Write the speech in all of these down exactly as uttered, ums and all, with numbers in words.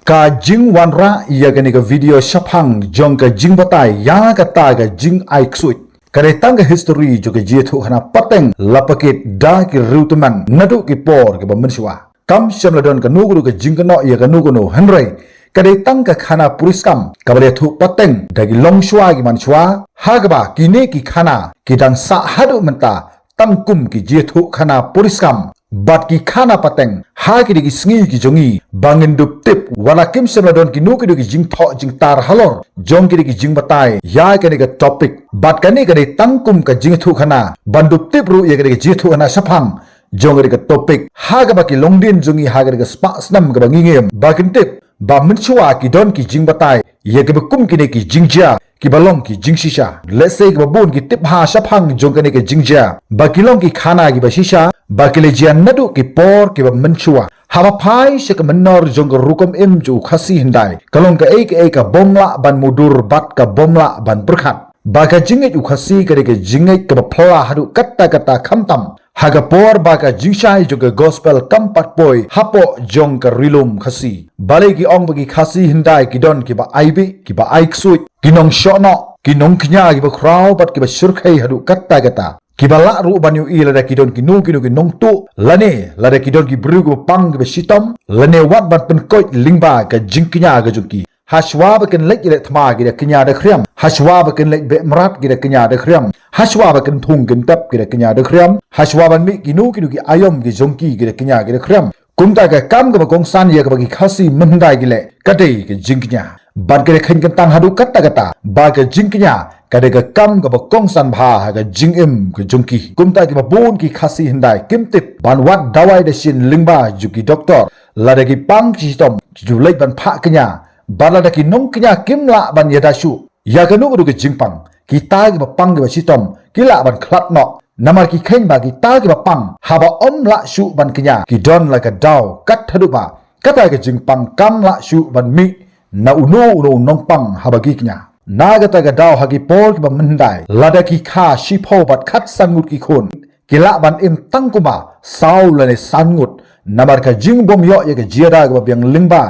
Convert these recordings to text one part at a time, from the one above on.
Ka jingwanrah ïa kane ka video shaphang jong ka jingbatai ïa kata ka jingai ksuid, ka dei tang ka history jong ka jingïathuhkhana pateng la pakit da ki riewtymmen naduh ki por kiba mynshuwa. Kam shym la don kano kano ka jingkynnoh ïa kano kano, hynrei ka dei tang ka khana puriskam kaba la ïathuh pateng da ki longshuwa ki manshuwa, ha kaba kine ki khana ki dang sah haduh mynta tang kum ki jingïathuhkhana puriskam bad ki khana pateng ha kine ki sngi ki jong ngi, ba ngin dup tip wat la kim shym la don kino kino ki jingthoh jingtar halor jong kine ki jingbatai ïa kane ka topic. Bad kane ka dei tang kum ka jingïathuhkhana ban dup tip ruh ïa kane ka jingïathuhkhana shaphang jong kane ka topic, ha kaba ki longdien jong ngi ha kane ka spah snem kaba ngi ngim ba kin tip ba mynshuwa ki don ki jingbatai ïa kiba kum kine ki jingjia kiba long ki jingshisha. Lehse kiba bun ki tip bha shaphang jong kane ka jingjia ba ki long ki khana kiba shisha ba ki la jia naduh ki por kiba mynshuwa. Haba phai sha ka mynnor jong ka rukom im jong u Khasi hyndai, ka long kaei kaei ka bym lah ban mudur bad ka bym lah ban pyrkhat. Ba ka jingngeit u Khasi ka dei ka jingngeit kaba phylla haduh katta katta, khamtam ha ka por ba ka jingshai jong ka gospel kam pat poi hapoh jong ka rilum Khasi. Balei ki ong ba ki Khasi hyndai ki don kiba aibih, kiba ai ksuid, ki nongshohnoh, ki nongkñia kiba khraw bad kiba shyrkhei haduh katta katta, kiba lah ruh ban ïohi lada ki don kino kino ki nongtuh, lane lada ki don ki briew kiba pang kiba shitom, lane wat ban pynkoit lyngba ka jingkñia ka jong ki. Hashwa ba kin leit ïaleh thma ki da kñia da khriam. Hashwa ba kin leit beh mrad ki da kñia da khriam. Hashwa ba kin thung kin tep ki da kñia da khriam. Hashwa ban mih kino kino ki aïom ki jong ki ki da kñia ki da khriam. Kumta ka kam kaba kongsan ïa kaba ki Khasi mynhyndai ki leh ka dei ka jingkñia. Bad ka dei kheiñ kyntang haduh katta katta ba ka jingkñia ka dei ka kam kaba kongsan bha ha ka jingim ka jong ki. Kumta kiba bun ki Khasi hyndai kim tip ban wad dawai dashin lyngba jong ki doktor. Lada ki pang ki shitom ki ju leit ban phah kñia. Bad lada ki nongkñia kim lah ban ïada shuh ïa kano kano ka jingpang, kita kiba pang kiba shitom ki lah ban khlad noh. Namar ki kheiñ ba kita kiba pang haba ym lah shuh ban kñia ki don la ka daw kat haduh ba kata ka jingpang kam lah shuh ban mih na uno uno u nongpang haba ki kñia. Na kata ka daw ha ki por kiba mynhyndai lada ki kha shiphew bad khatsan ngut ki khun, ki lah ban im tang kumba saw lane san ngut namar ka jingbym ïoh ïa ka jingïada kaba biang lyngba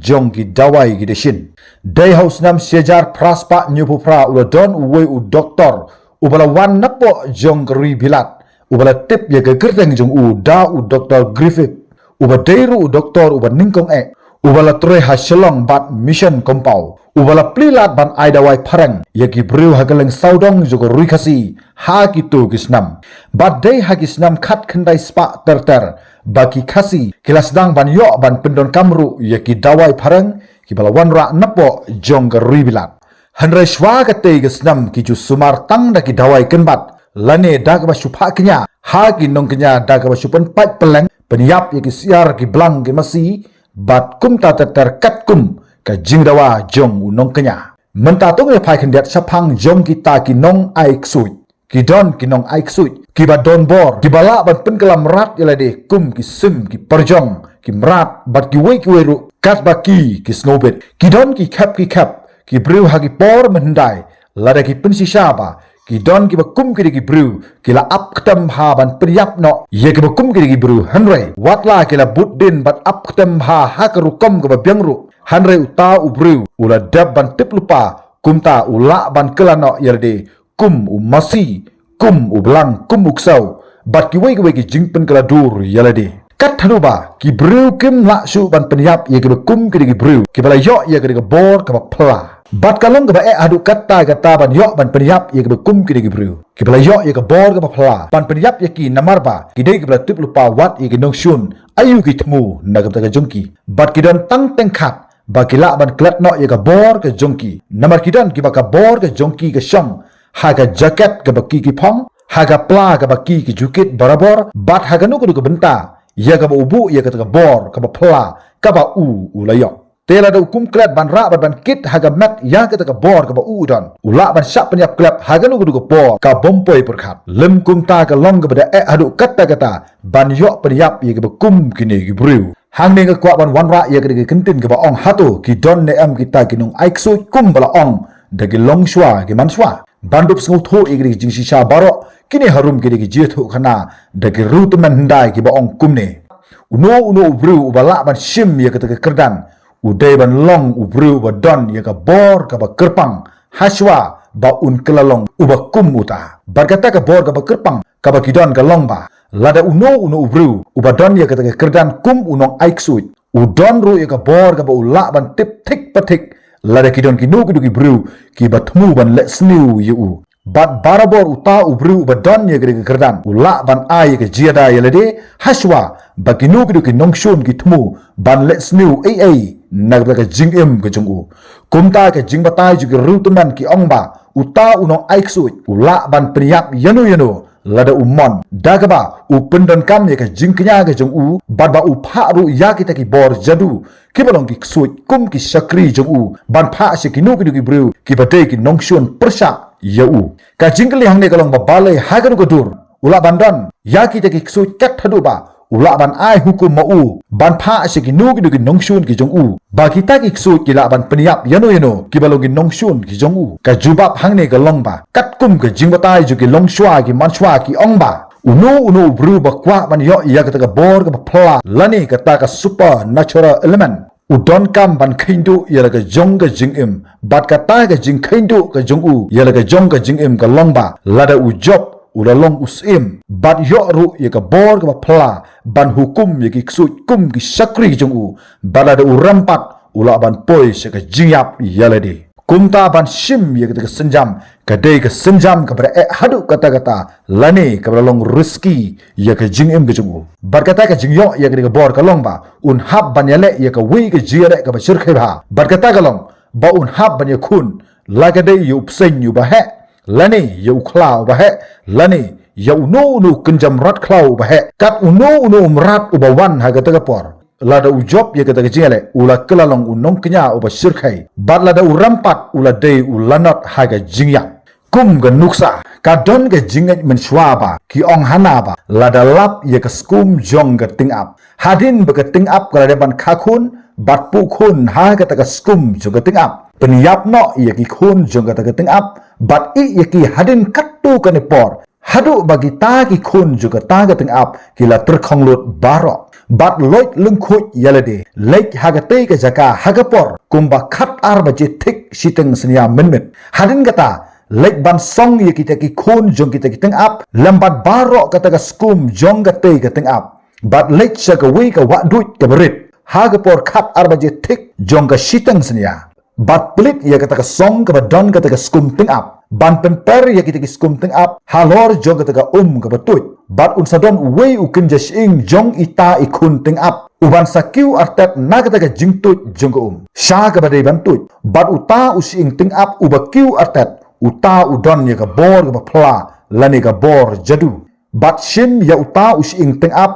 jong ki dawai ki dashin. Dei ha u snem shi hajar phra spah hynñiewphew phra u la don uwei u doktor uba la wan napoh jong ka ri Bilat, uba la tip ïa ka kyrteng jong u da u Doktor Griffith, uba dei ruh u doktor uba nyngkong eh, uba la trei ha Shillong bad Mission Compound, uba la plie lad ban ai dawai phareng ïa ki briew ha kylleng sawdong jong ka ri Khasi ha kito ki snem. Bad dei ha ki snem khatkhyndai spah ter ter ba ki Khasi ki la sdang ban ïoh ban pyndonkam ruh ïa ki dawai phareng kiba la wanrah napoh jong ka ri Bilat. Hynrei shwa katei ka snem ki ju sumar tang da ki dawai kynbat lane da kaba shu phah kñia ha ki nongkñia, da kaba shu pynpait pylleng pynïap ïa ki syiar ki blang ki masi bad kumta ter ter katkum ka jingdawa jong u nongkñia. Mynta to ngin phai khyndiat shaphang jong kita ki nongai ksuid. Ki don ki nongai ksuid kiba don bor, kiba lah ban pynkylla mrad ïa lade kum ki sim, ki pyrjong, ki mrad bad kiwei kiwei ruh katba ki ki sngewbit. Ki don ki khep ki khep ki briew ha ki por mynhyndai, lada ki pynshisha ba ki don kiba kum kine ki briew ki la ap ktem bha ban pynïap noh ïa kiba kum kine ki briew, hynrei wat la ki la bud dien bad ap ktem bha ha ka rukom kaba biang ruh, hynrei uta u briew u la dep ban tip lypa, kumta u lah ban kylla noh ïa lade kum u masi, kum u blang, kum u ksew bad kiwei kiwei ki jingpynkylla dur ïa lade. Kat haduh ba ki briew kim lah shuh ban pynïap ïa kiba kum kine ki briew kiba la ïoh ïa kane ka bor kaba phylla. Bad ka long kaba eh haduh katta katta ban ïoh ban pynïap ïa kiba kum kine ki briew kiba la ïoh ïa ka bor kaba phylla ban pynïap ïa ki, namar ba ki dei kiba la tip lypa wat ïa ki nongshun aïu ki thmu na ka bynta ka jong ki. Bad ki don tang teng khat ba ki lah ban klet noh ïa ka bor ka jong ki, namar ki don kiba ka bor ka jong ki ka shong ha ka jaket kaba ki ki phong, ha ka pla kaba ki ki ju kit barabor, bad ha kano kano ka bynta ïa kaba u buh ïa kata ka bor kaba phylla kaba u u la ïoh. Te lada u kum klet ban rah bad ban kit ha ka met ïa kata ka bor kaba u u don, u lah ban shah pynïap khlem ha kano kano ka por ka bym poi pyrkhat. Lym kumta ka long kaba da eh haduh katta katta ban ïoh pynïap ïa kiba kum kine ki briew. Hangne nga kwah ban wanrah ïa kane ka kyntien kaba ong, hato ki don ne em kita ki nongai ksuid kumba la ong da ki longshuwa ki manshuwa? Ban dup sngewthuh ïa kane ka jingshisha baroh, kine harum kine ki jingïathuhkhana da ki riewtymmen hyndai kiba ong kumne: Uno uno u briew uba lah ban shim ïa kata ka kyrdan u dei ban long u briew uba don ïa ka bor kaba kyrpang, hashwa ba un kylla long uba kum uta. Bad kata ka bor kaba kyrpang kaba ki don ka long ba, lada uno uno u briew uba don ïa kata ka kyrdan kum u nongai ksuid, u don ruh ïa ka bor kaba u lah ban tip thik pa thik lada ki don kino kino ki briew kiba thmu ban leh sniew ïa u. Bad barabor uta u briew uba don ïa kata ka kyrdan u lah ban ai ïa ka jingïada ïa lade, hashwa ba kino kino ki nongshun ki thmu ban leh sniew ei ei na kata ka jingim ka jong u. Kumta ka jingbatai jong ki riewtymmen ki ong ba uta u nongai ksuid u lah ban pynïap ïano ïano lada u mon, da kaba u pyndonkam ïa ka jingkñia ka jong u, bad ba u phah ruh ïa kita ki bor jadu kiba long ki ksuid kum ki shakri jong u ban phah sha kino kino ki briew kiba dei ki nongshun pyrshah ïa u. Ka jingkylli hangne ka long ba balei ha kano ka dur u lah ban don ïa kita ki ksuid kat haduh ba u lah ban ai hukum ma u ban phah sha kino kino ki nongshun ki jong u ba kita ki ksuid ki lah ban pynïap ïano ïano kiba long ki nongshun ki jong u. Ka jubab hangne ka long ba katkum ka jingbatai jong ki longshuwa ki mansuwa ki ong ba uno uno u briew ba kwah ban ïoh ïa kata ka bor kaba phylla lane kata ka supernatural element, u donkam ban kheiñduh ïa la ka jong ka jingim, bad kata ka jingkheiñduh ka jong u ïa la ka jong ka jingim ka long ba lada u jop u la long u syiem bad ïoh ruh ïa ka bor kaba phylla ban hukum ïa ki ksuid kum ki shakri jong u, bad lada u rem pat u lah ban poi sha ka jingïap ïa lade. Kumta ban shim ïa kata ka sienjam ka dei ka sienjam kaba da eh haduh katta katta lane kaba da long risky ïa ka jingim ka jong u. Bad kata ka jingïoh ïa kata ka bor ka long ba un hap ban ïaleh ïa kawei ka jingïaleh kaba shyrkhei bha. Bad kata ka long ba un hap ban ïakhun la ka dei ïa u bseiñ uba heh, lane ïa u khla uba heh, lane ïa uno uno u kynja mrad khlaw uba heh. Kat uno uno u mrad uba wan ha kata ka por, lada u jop ïa kata ka jingïaleh u la kylla long u nongkñia uba shyrkhei. Bad lada u rem pat u la dei u lanot ha ka jingïap. Kum ka nuksa ka don ka jingngeit mynshuwa ba ki ong hana ba lada lap ïa ka skum jong ka tyngab, hadien ba ka tyngab ka la dep ban kha khun bad puh khun ha kata ka skum jong ka tyngab, pynïap noh ïa ki khun jong kata ka tyngab bad ih ïa ki hadien katto katne por, haduh ba kita ki khun jong kata ka tyngab ki la tyrkhong lut baroh. Bad loit lyngkhuid ïa lade, leit ha katei ka jaka ha ka por kumba khatar baje thik shiteng synñia mynmiet. Hadien kata leit ban song ïa kita ki khun jong kita ki tyngab lem bad baroh kata ka skum jong katei ka tyngab, bad leit sha kawei ka wahduid kaba rit ha ka por khatar baje thik jong ka shiteng synñia. Bad plie ïa kata ka song kaba don kata ka skum tyngab ban pynper ïa kita ki skum tyngab halor jong kata ka um kaba tuid. Bad un sa don uwei u kynja shyieng jong ita i khun tyngab uban sa kiew artet na kata ka jingtuid jong ka um sha kaba dei ban tuid. Bad uta u shyieng tyngab uba kiew artet, uta u don ïa ka bor kaba phylla lane ka bor jadu. Bad shim ïa uta u shyieng tyngab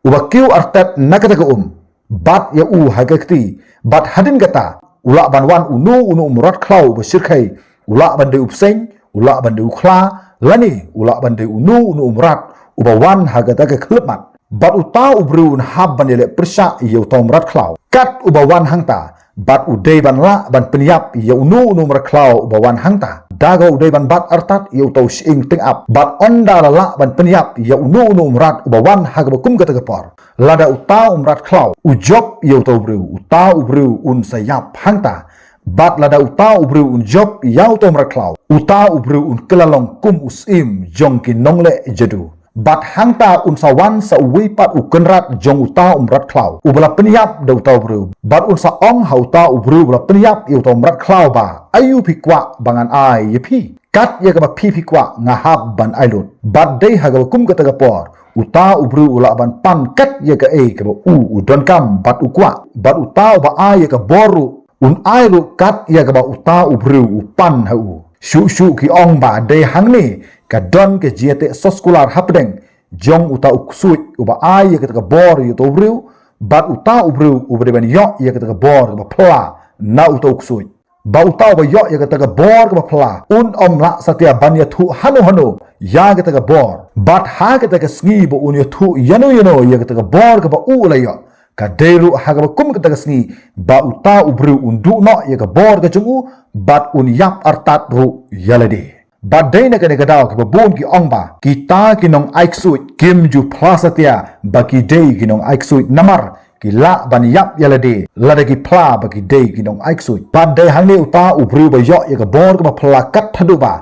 uba kiew artet na kata ka um, bat ïa u ha ka kti. Bad hadien kata u lah ban wan uno uno u mrad khlaw uba shyrkhei, u lah ban dei u bseiñ, u lah ban dei u khla, lane u lah ban dei uno uno u mrad uba wan ha kata ka khyllipmat. Bad uta u briew un hap ban ïaleh pyrshah ïa uta u mrad khlaw. Kat uba wan hangta, bad u dei ban lah ban pynïap ïa uno uno u mrad khlaw uba wan hangta. Da kaba u dei ban bat artat ïa uta u shyieng tyngab. Bad ynda la lah ban pynïap ïa uno uno u mrad uba wan ha kaba kum kata ka por, lada uta u mrad khlaw u jop ïa uta u briew, uta u briew un sa ïap hangta. Bad lada uta u briew un jop ïa uta u mrad khlaw, uta u briew un kylla long kum u syiem jong ki nongleh jadu. Bad hangta un sa wan sa uwei pat u kynrad jong uta u mrad khlaw uba la pynïap da uta u briew. Bad un sa ong ha uta u briew uba la pynïap ïa uta u mrad khlaw ba, aïu phi kwah ba ngan ai ïa phi? Kat ïa kaba phi phi kwah nga hap ban ai lut. Bad dei ha kaba kum kata ka por, uta u briew u lah ban pan kat ïa kaei kaba u u donkam bad u kwah. Bad uta uba ai ïa ka bor ruh un ai ruh kat ïa kaba uta u briew u pan ha u. Shuh shuh ki ong ba dei hangne ka don ka jingïateh soskular hapdeng jong uta u ksuid uba ai ïa kata ka bor ïa uta u briew bad uta u briew uba dei ban ïoh ïa kata ka bor kaba phylla na uta u ksuid. Ba uta uba ïoh ïa kata ka bor kaba phylla un ym lah satia ban ïathuh hano hano ïa kata ka bor. Bad ha kata ka sngi ba un ïathuh ïano ïano ïa kata ka bor kaba u la ïoh, ka dei ruh ha kaba kum kata ka sngi ba uta u briew un duh noh ïa ka bor ka jong u bad un ïap artat ruh ïa lade. Bad dei na kane ka daw kiba bun ki ong ba kita ki nongai ksuid kim ju phla satia ba ki dei ki nongai ksuid namar ki lah ban ïap ïa lade lada ki phla ba ki dei ki nong ai ksuid. Bad dei hangne uta u briew ba ïoh ïa ka bor kaba phylla kat haduh ba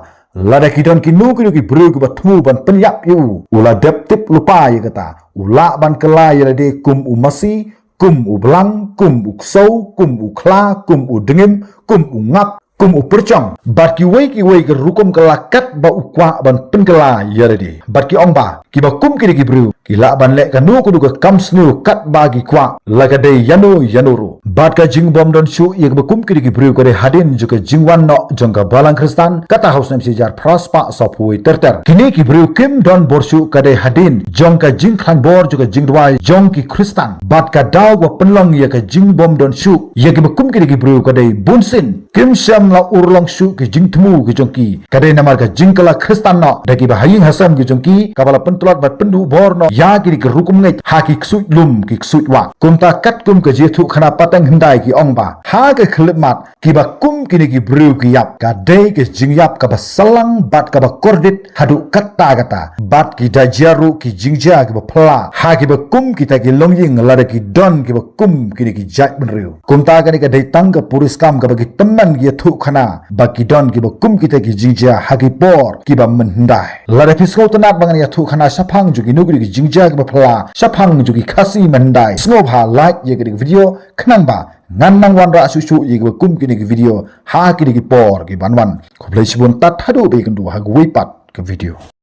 lada ki don kino kino ki briew kiba thmu ban pynïap ïa u, u la dep tip lypa ïa kata. U lah ban kylla ïa lade kum u masi, kum u blang, kum u ksew, kum u khla, kum u dngim, kum u ngap, kum u pyrchong. Bad kiwei kiwei ki rukom kylla kat ba u kwah ban pynkylla ïa lade. Bad ki ong ba kiba kum kine ki briew ki lah ban leh kano kano ka kam sniew kat ba ki kwah, la ka dei ïano ïano ruh. Bad ka jingbym don shuh ïa kiba kum kine ki briew ka dei hadien jong ka jingwan noh jong ka Balang Khristan, kata ha u snem shi hajar phra spah sawphew wei ter ter. Kine ki briew kim don bor shuh, ka dei hadien jong ka jingkhlaiñ bor jong ka jingduwai jong ki Khristan. Bad ka daw ba pynlong ïa ka jingbym don shuh ïa kiba kum kine ki briew ka dei bunsien kim shym la urlong shuh ki jingthmu ki jong ki, ka dei namar ka jingkylla Khristan noh da kiba ha ïing ha sem ki jong ki, kaba la pyntlot bad pynduh bor noh ïa kine ki rukom ngeit ha ki ksuid lum ki ksuid wah. Kumta katkum ka jingïathuhkhana pateng hyndai ki ong ba ha ka khyllipmat kiba kum kine ki briew ki ïap, ka dei ka jingïap kaba salang bad kaba kordit haduh katta katta. Bad ki da jia ruh ki jingjia kiba phylla ha kiba kum kita ki longïing lada ki don kiba kum kine ki jaitbynriew. Kumta kane ka dei tang ka puriskam kaba ki tymmen ki ïathuhkhana ba ki don kiba kum kita ki jingjia ha ki por kiba mynhyndai. Lada phi sngewtynnat ba ngan ïathuhkhana shaphang jong kino kino ki jingjia kiba phylla shaphang jong ki Khasi mynhyndai, sngewbha like ïa kane ka video khnang ba ngan nang wanrah shuh shuh ïa kiba kum kine ki video ha kine ki por ki ban wan. Khublei shibun, tad haduh ba ïakynduh ha kawei pat ka video.